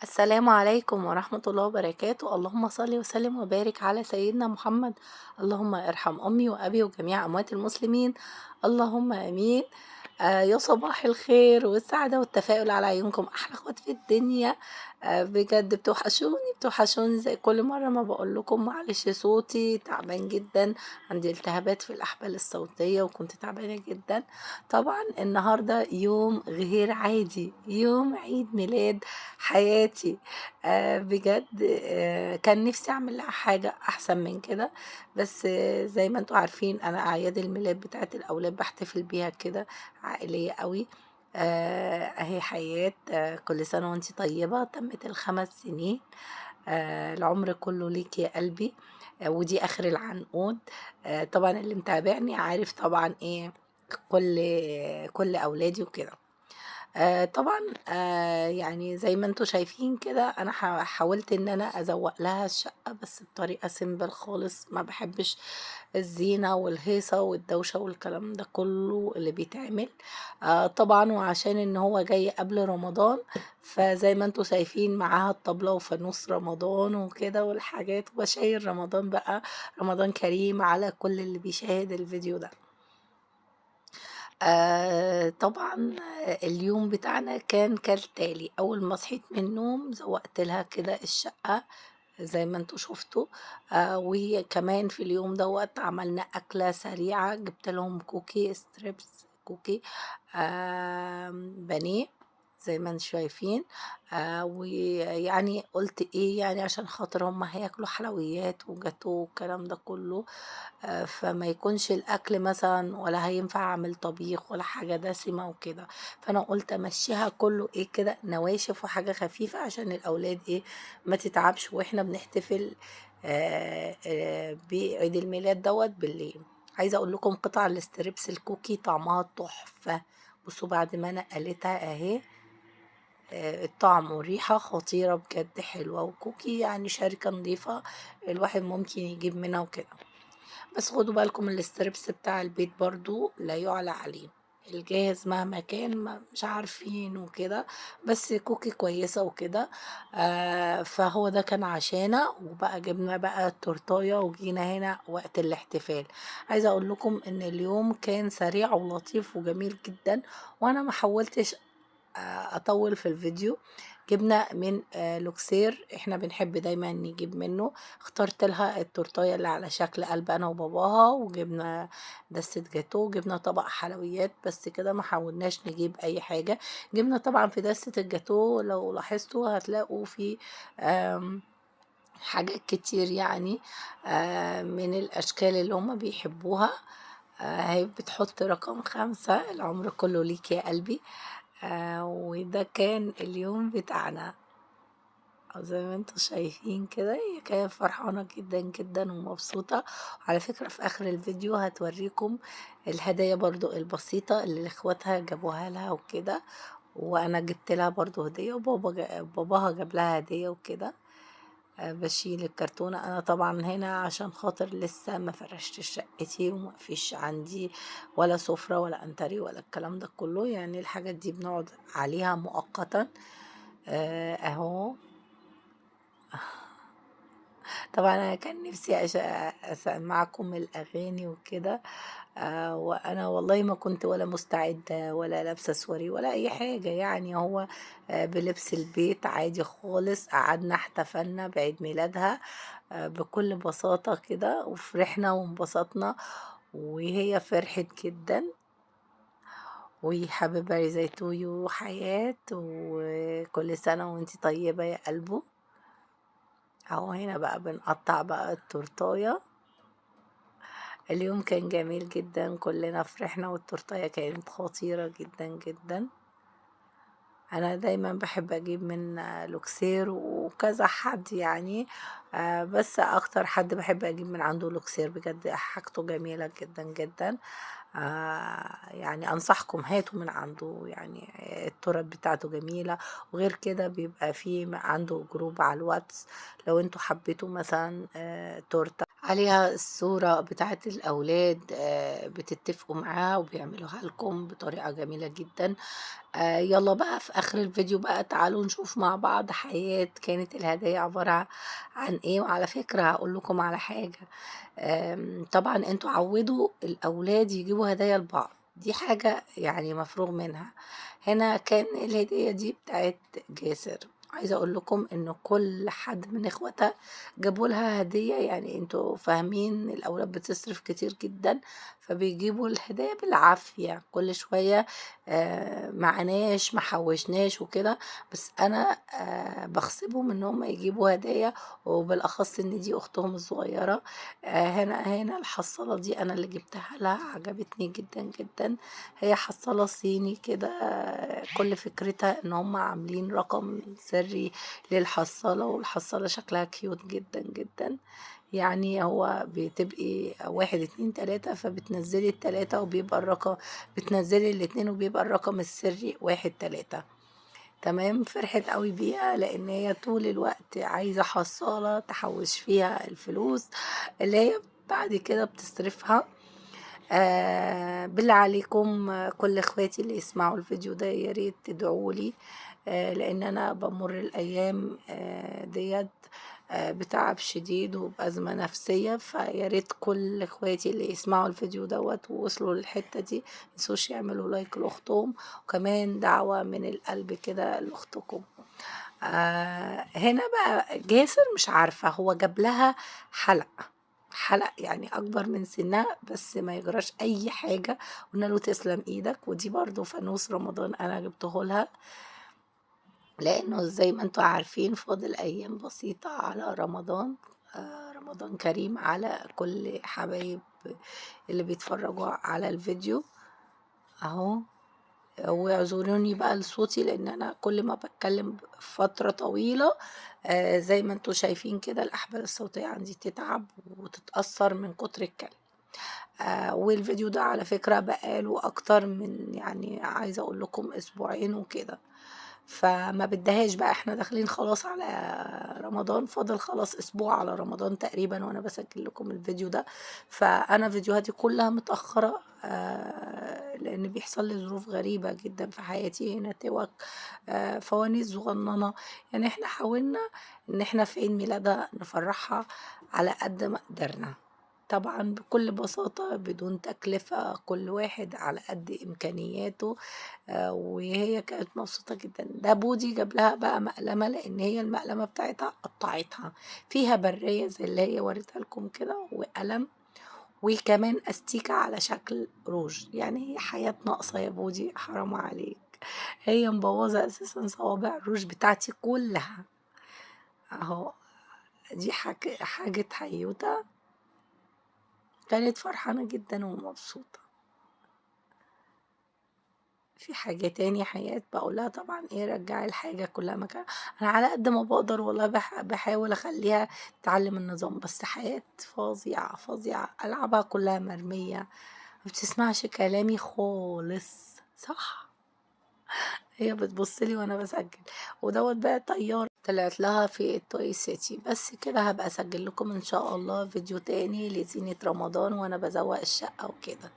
السلام عليكم ورحمة الله وبركاته. اللهم صل وسلم وبارك على سيدنا محمد. اللهم ارحم أمي وأبي وجميع أموات المسلمين، اللهم آمين. يا صباح الخير والسعادة والتفاؤل على عيونكم، أحلى أخوات في الدنيا. بجد بتوحشوني بتوحشوني زي كل مرة ما بقول لكم. معلش صوتي تعبان جدا، عندي التهابات في الأحبال الصوتية وكنت تعبانة جدا. طبعا النهاردة يوم غير عادي، يوم عيد ميلاد حياتي. بجد كان نفسي أعمل لها حاجة أحسن من كده، بس زي ما انتوا عارفين أنا أعياد الميلاد بتاعت الأولاد بحتفل بيها كده عائلية قوي. أهي حياة، كل سنة وانتي طيبة، تمت ال5 سنين، العمر كله ليك يا قلبي. ودي آخر العنقود. طبعا اللي متابعني عارف طبعا إيه كل أولادي وكده. طبعًا يعني زي ما أنتم شايفين كده أنا حاولت إن أنا أزوّق لها الشقة بس بطريقة simple خالص، ما باحبش الزينة والهيصة والدوشة والكلام ده كله اللي بيتعمل. طبعًا وعشان إن هو جاي قبل رمضان، فزي ما أنتم شايفين معاها الطبلة وفانوس رمضان وكده والحاجات، وبشاير رمضان بقى، رمضان كريم على كل اللي بيشاهد الفيديو ده. طبعًا اليوم بتاعنا كان كالتالي: أول ما صحيت من النوم زوّقت لها كده الشقة زي ما أنتم شُفتوا، وكمان في اليوم دوّة عملنا أكلة سريعة، جِبت لهم كوكي strips كوكي بانيه زي ما أنتم شايفين. ويعني قُلت إيه يعني عشان خاطر هُم هياكلوا حلويات وجاتوه والكلام ده كله، فما يكونش الأكل مثلًا ولا هينفع أعمل طبيخ ولا حاجة دسمة وكده، فأنا قُلت أمشّيها كله إيه كده نواشف وحاجة خفيفة عشان الأولاد إيه ما تتعبش وإحنا بنحتفل بعيد الميلاد دوّة بالليل. عايزة أقول لكم قطع ال strips الكوكي طعمها تحفة. بصوا بعد ما أنا قليتها أهي، الطعم والريحة خطيرة بجد حلوة، وكوكي يعني شركة نظيفة الواحد ممكن يجيب منها وكده. بس خدوا بالكم ال strips بتاع البيت برضو لا يعلى عليه، الجاهز مهما كان مش عارفين وكده، بس كوكي كويسة وكده. فهو ده كان عشانا. وبقى جبنا بقى التورتاية وجينا هنا وقت الاحتفال. عايزة اقول لكم ان اليوم كان سريع ولطيف وجميل جدا، وانا ما حاولتش اطول في الفيديو. جبنا من لوكسير، احنا بنحب دايما نجيب منه. اخترت لها التورتايه اللي على شكل قلب انا وباباها، وجبنا دستة جاتو، وجبنا طبق حلويات بس كده، ما حاولناش نجيب اي حاجة. جبنا طبعا في دستة الجاتو لو لاحظتوا هتلاقوا في حاجات كتير يعني من الاشكال اللي هما بيحبوها. هي بتحط رقم 5، العمر كله ليك يا قلبي. وده كان اليوم بتاعنا زي ما انتم شايفين كده. هي كانت فرحانة جدا جدا ومبسوطة. على فكرة في اخر الفيديو هتوريكم الهدايا برضو البسيطة اللي اخواتها جابوها لها وكده، وانا جبت لها برضو هدية، وبابا باباها جاب لها هدية وكده. بشيل الكرتونة انا طبعا هنا عشان خاطر لسه ما فرشتش شقتي وما فيش عندي ولا سفرة ولا انتري ولا الكلام ده كله، يعني الحاجات دي بنقعد عليها مؤقتا. اهو. طبعا انا كان نفسي اسمعكم الاغاني وكده، وانا والله ما كنت ولا مستعدة ولا لابسة سواري ولا اي حاجة، يعني هو بلبس البيت عادي خالص. قعدنا احتفلنا بعيد ميلادها بكل بساطة كده، وفرحنا وانبسطنا وهي فرحت جدا. و happy birthday to you حياة، وكل سنة وانتي طيبة يا قلبو. اهو هنا بقى بنقطع بقى التورتاية. اليوم كان جميل جدا، كلنا فرحنا والتورتاية كانت خطيرة جدا جدا. انا دايما بحب اجيب من لوكسير وكذا حد يعني، بس اكتر حد بحب اجيب من عنده لوكسير، بجد حاجته جميلة جدا جدا. يعني انصحكم هاتوا من عنده، يعني التورت بتاعته جميلة. وغير كده بيبقى في عنده group على الواتس، لو انتوا حبيتوا مثلا تورتة. عليها الصورة بتاعة الأولاد، بتتفقوا معاه وبيعملوها لكم بطريقة جميلة جدا. يلا بقى في آخر الفيديو بقى تعالوا نشوف مع بعض حياة كانت الهدايا عبارة عن ايه. وعلى فكرة هقول لكم على حاجة، طبعا انتوا عودوا الأولاد يجيبوا هدايا لبعض، دي حاجة يعني مفروغ منها. هنا كان الهدية دي بتاعت جاسر. عايزة اقول لكم ان كل حد من اخواتها جابوا لها هدية، يعني انتوا فاهمين الاولاد بتصرف كتير جدا، فبيجيبوا الهدايا بالعافية كل شوية، معناش ما حوشناش وكده، بس انا بغصبهم ان هم يجيبوا هدايا، وبالاخص ان دي اختهم الصغيرة. هنا الحصالة دي انا اللي جبتها لها، عجبتني جدا جدا. هي حصالة صيني كده، كل فكرتها ان هم عاملين رقم سري للحصالة، والحصالة شكلها cute جدا جدا. يعني هو بتبقي 1 2 3، فبتنزلي التلاتة وبيبقى الرقم، بتنزلي الاتنين وبيبقى الرقم السري 1 3. تمام. فرحت قوي بيها لان هي طول الوقت عايزة حصالة تحوش فيها الفلوس اللي هي بعد كده بتصرفها. بالله عليكم، كل اخواتي اللي يسمعوا الفيديو ده يا ريت تدعوا لي، لان انا بمر الايام ديت بتعب شديد وبأزمة نفسية. فيا ريت كل اخواتي اللي يسمعوا الفيديو دوت ووصلوا للحتة دي متنسوش يعملوا لايك لاختهم، وكمان دعوة من القلب كده لاختكم. هنا بقى جاسر مش عارفة هو جاب لها حلق، حلق يعني أكبر من سنها بس ما يجراش أي حاجة، قلنا له تسلم إيدك. ودي برضو فانوس رمضان أنا جبته لها، لأنه زي ما انتوا عارفين فاضل أيام بسيطة على رمضان. رمضان كريم على كل حبايب اللي بيتفرجوا على الفيديو أهو. واعذروني بقى لصوتي لان انا كل ما بتكلم فترة طويلة، زي ما انتوا شايفين كده الاحبال الصوتية عندي تتعب وتتأثر من كتر الكلام. والفيديو ده على فكرة بقاله اكتر من يعني عايزة اقول لكم اسبوعين وكده، فما بدهاش بقى، احنا داخلين خلاص على رمضان، فاضل خلاص اسبوع على رمضان تقريبا وانا بسجل لكم الفيديو ده. فانا فيديوهاتي كلها متأخرة، لان بيحصل لي ظروف غريبة جدا في حياتي. هنا توك، فوانيس صغننة، يعني احنا حاولنا ان احنا في عيد ميلادها نفرحها على قد ما قدرنا، طبعا بكل بساطة بدون تكلفة، كل واحد على قد إمكانياته. وهي كانت مبسوطة جدا. ده بودي جاب لها بقى مقلمة، لأن هي المقلمة بتاعتها قطعتها، فيها برية زي اللي هي وريتها لكم كده، وقلم، وكمان أستيكة على شكل روج. يعني هي حياة ناقصة يا بودي، حرام عليك، هي مبوظة أساسا صوابع الروج بتاعتي كلها أهو. دي حاجة حيوتة، كانت فرحانة جدا ومبسوطة. في حاجة تاني حياة بقولها طبعا ايه، رجعي الحاجة كلها مكانها. انا على قد ما بقدر والله بحاول اخليها تتعلم النظام، بس حياة فظيعة فظيعة، العابها كلها مرمية، ما بتسمعش كلامي خالص. صح، هي بتبص لي وانا بسجل. ودوت بقى طيارة طلعت لها في التوي سيتي. بس كده هبقى اسجل لكم ان شاء الله فيديو تاني لزينة رمضان وانا بزوق الشقة وكده.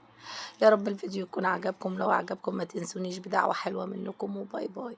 يا رب الفيديو يكون عجبكم، لو عجبكم ما تنسونيش بدعوة حلوة منكم، وباي باي.